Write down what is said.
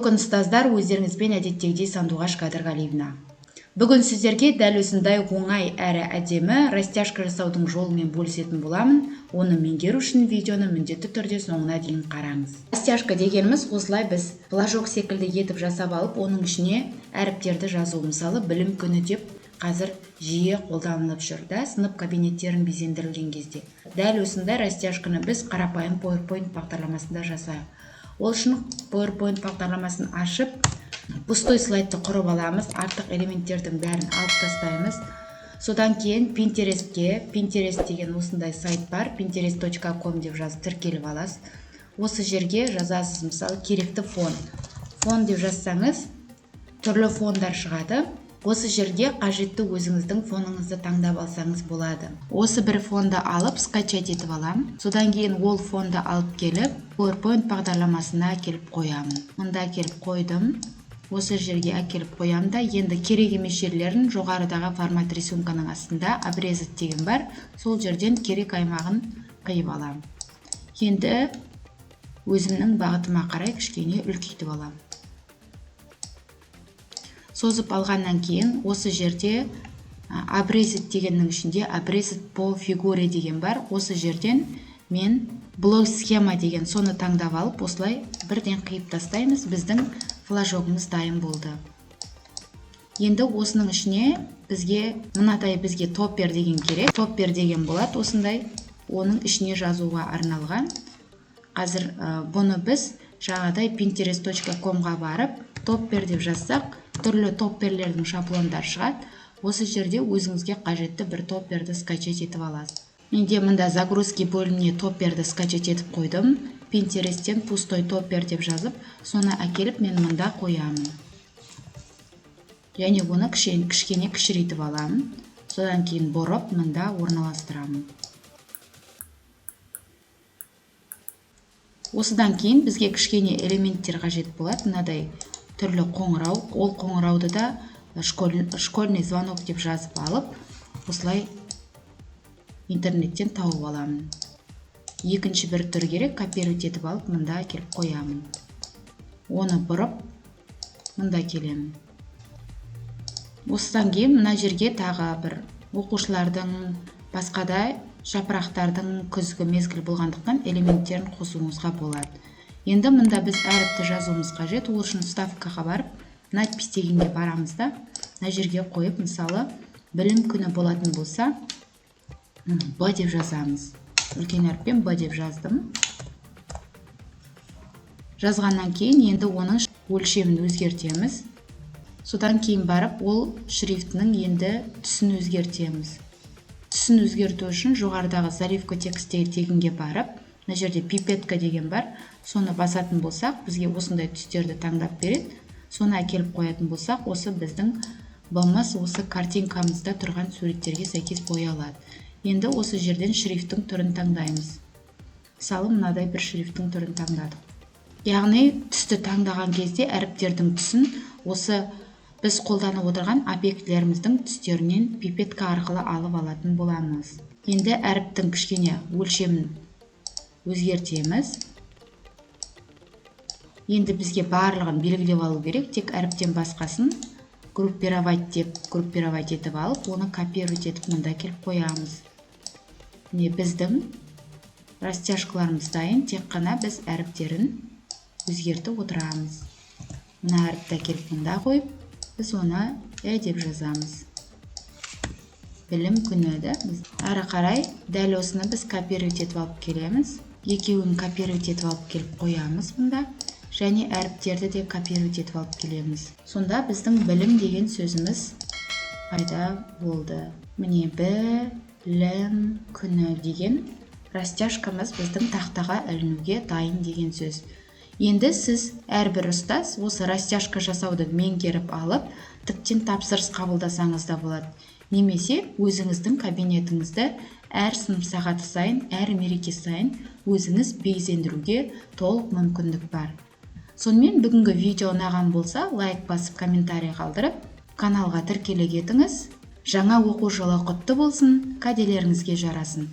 Күн, ұстаздар! Өздеріңізбен әдеттегідей Сандуғаш Қадырғалиевна. Бүгін сіздерге дәл осындай оңай әрі әдемі растяжка жасаудың жолымен бөлісетін боламын. Оны меңгеру үшін видеоны міндетті түрде соңына дейін қараңыз. Растяжка дегеніміз осылай біз флажок секілді етіп жасап алып, оның ішіне әріптерді жазу. Мысалы, «Білім күні» деп қазір жиі қолданылып жүр да, сынып кабинеттерін безендірілген кезде. Дәл осындай растяжканы біз қарапайым PowerPoint бағдарламасында жасайық. Ол үшін PowerPoint бағдарламасын ашып, пустой слайдты құрып аламыз, артық элементтердің бәрін алып тастаймыз. Содан кейін Пинтерестке, Pinterest деген осындай сайт бар, pinterest.com деп жазып тіркеліп аласыз. Осы жерге жазасыз, мысалы, керекті фон. «Фон» деп жазсаңыз, түрлі фондар шығады. Осы жерге қажетті өзіңіздің фоныңызды таңдап алсаңыз болады. Осы бір фонды алып, скачать етіп аламын. Содан кейін ол фонды алып келіп, PowerPoint бағдарламасына әкеліп қоямын. Мында әкеліп қойдым. Осы жерге әкеліп қоямын да, енді керек емес жерлерін жоғарыдағы «Формат рисунканың» астында «Обрезать» деген бар, сол жерден керек аймағын қиып аламын. Енді өзімнің бағытыма қарай кішкене үлкейтіп аламын. Созып алғаннан кейін осы жерде «Обрезать» дегеннің ішінде «Обрезать по фигуре» деген бар. Осы жерден мен «Блок схема» деген, соны таңдап алып, осылай бірден қиып тастаймыз. Біздің флажогымыз дайын болды. Енді осының ішіне бізге мынадай, бізге топпер деген керек. Топпер деген болады осындай, оның ішіне жазуға арналған. Қазір бұны біз жаңағыдай pinterest.com-ға барып, «топпер» деп жазсақ, түрлі топперлердің шаблондары шығады. Осы жерде өзіңізге қажетті бір топперді скачать етіп аласыз. Менде мында «Загрузки» бөліміне топперді скачать етіп қойдым. Пинтересттен «пустой топпер» деп жазып, соны әкеліп мен мында қоямын және оны кішкене кішірейтіп аламын. Содан кейін бұрып, мында орналастырамын. Осыдан кейін бізге кішкене элементтер қажет болады. Мынадай түрлі қоңырау. Ол қоңырауды да «школьный звонок» деп жазып алып, осылай интернеттен тауып аламын. Екінші бір түр керек, копировать етіп алып, мында әкеліп қоямын. Оны бұрып, мында келемін. Осыдан кейін мына жерге тағы бір оқушылардың, басқа да жапырақтардың, күзгі мезгіл болғандықтан, элементтерін қосуыңызға болады. Енді мында біз әріпті жазуымыз қажет. Ол үшін «Вставкаға» барып, «Надпись» дегенге барамыз да, мына жерге қойып, мысалы, «Білім күні» болатын болса, «Б» деп жазамыз. Үлкен әріппен «Б» деп жаздым. Жазғаннан кейін енді оның өлшемін өзгертеміз. Содан кейін барып ол шрифтінің енді түсін өзгертеміз. Түсін өзгерту үшін жоғарыдағы «Заливка текста» дегенге барып, мына жерде «Пипетка» деген бар, соны басатын болсақ, бізге осындай түстерді таңдап береді. Соны әкеліп қоятын болсақ, осы біздің «Б»-мыз осы картинкамызда тұрған суреттерге сәйкес боялады. Енді осы жерден шрифттің түрін таңдаймыз. Мысалы, мынадай бір шрифттің түрін таңдадық. Яғни түсті таңдаған кезде әріптердің түсін осы біз қолданып отырған объектілеріміздің түстерінен пипетка арқылы алып алатын боламыз. Енді әріптің кішкене өлшемін өзгертеміз. Енді бізге барлығын белгілеп алу керек, тек әріптен басқасын «Группировать» деп группировать етіп алып, оны копировать етіп, мында келіп қоямыз. Міне, біздің растяжкаларымыз дайын, тек қана біз әріптерін өзгертіп отырамыз. Мына әріпті әкеліп мында қойып, біз оны «Э» деп жазамыз. «Білім күні» да. Әрі қарай дәл осыны біз копировать етіп алып келеміз. Екеуін копировать етіп алып келіп қоямыз мында және әріптерді де копировать етіп алып келеміз. Сонда біздің «білім» деген сөзіміз пайда болды. Міне, «Білім күні» деген растяжкамыз біздің тақтаға ілінуге дайын деген сөз. Енді сіз, әрбір ұстаз, осы растяжка жасауды меңгеріп алып, тіптен тапсырыс қабылдасаңыз да болады немесе өзіңіздің кабинетіңізді әр сынып сағаты сайын, әр мереке сайын өзіңіз безендіруге толық мүмкіндік бар. Сонымен, бүгінгі видео ұнаған болса, лайк басып, комментарий қалдырып, каналға тіркеле кетіңіз. Жаңа оқу жылы құтты болсын, кәделеріңізге жарасын!